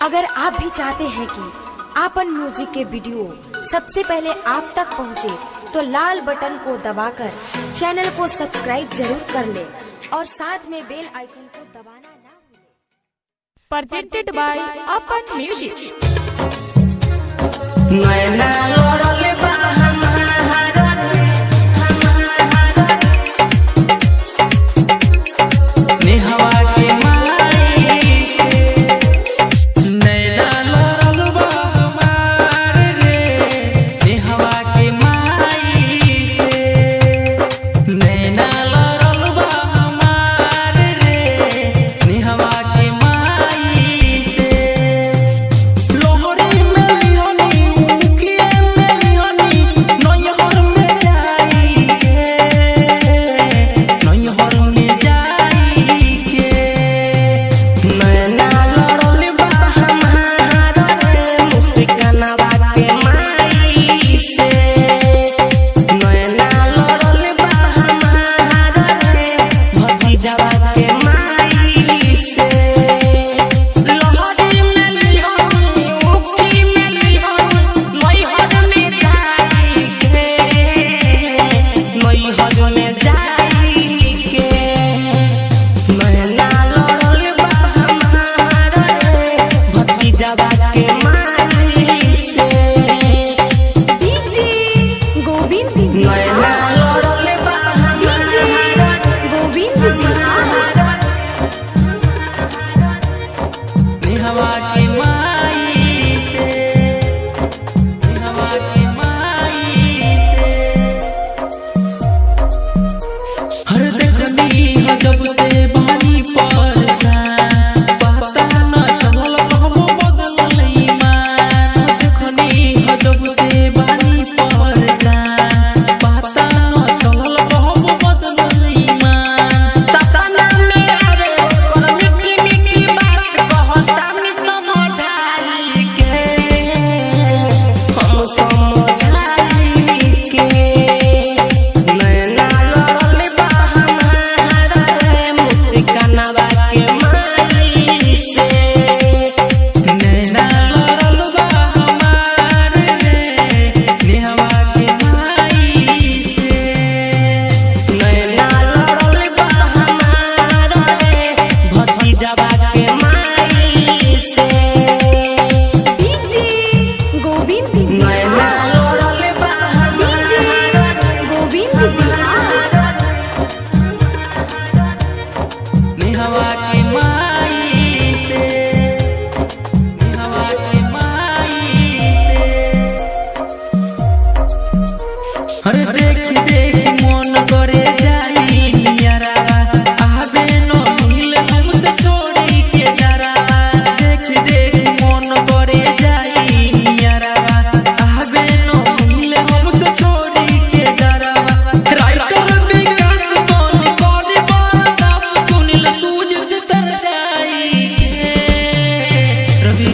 अगर आप भी चाहते हैं कि आपन म्यूजिक के वीडियो सबसे पहले आप तक पहुंचे, तो लाल बटन को दबाकर चैनल को सब्सक्राइब जरूर कर ले और साथ में बेल आइकन को दबाना ना भूलें। Presented by Apan Music. नैना लड़ल बा हमार नेहवा के माई नैना लड़ल बा हमार रे नेहवा के माई से नैना लड़ल बा हमार रे नेहवा के माई से लोहरी में लिहनी मुखिए में लिहनी नैहर में जाई के नैहर में जाई के नैना लड़ल बा हमार रे मुस्कानवा के माई से नैना लड़ल बा हमार रे भतीजवा के माई से लोहरी में लिहनी मुखी में लिहनी नैहर में जाई के नैहर में जाई के नैना लड़ल बा हमार रे भतीजवा के माई से डीजे गोविंद नैना लड़ल बा डीजे गोविंद नेहवा के माई से नेहवा के माई से हर देखनी हो जब से बानी परसान पता न चलल कहबो बदलल ईमान देखनी हो जब से बानी परसान पता न चलल कहबो बदलल ईमान सपना में आवे ओकर मिठी मिठी बात कहता नि समझाई के हम समझाई के नैना लड़ल बा हमार रे मुस्कानवा के माई से नैना लड़ल बा हमार रे नेहवा के माई से नैना लड़ल बा हमार रे भतीजवा के माई से डीजे गोविंद नैना लड़ल बा डीजे गोविंद नेहवा के माई से नेहवा के माई से अरे देख देख मन करे जाई नियरा आबे न मिल हमसे छोड़ी के जरा देख देख मन करे जाई नियरा आबे न मिल हमसे छोड़ी के जरा राइटर विकास कौन कौन बात सुनिल सूझ तर जाई के रवि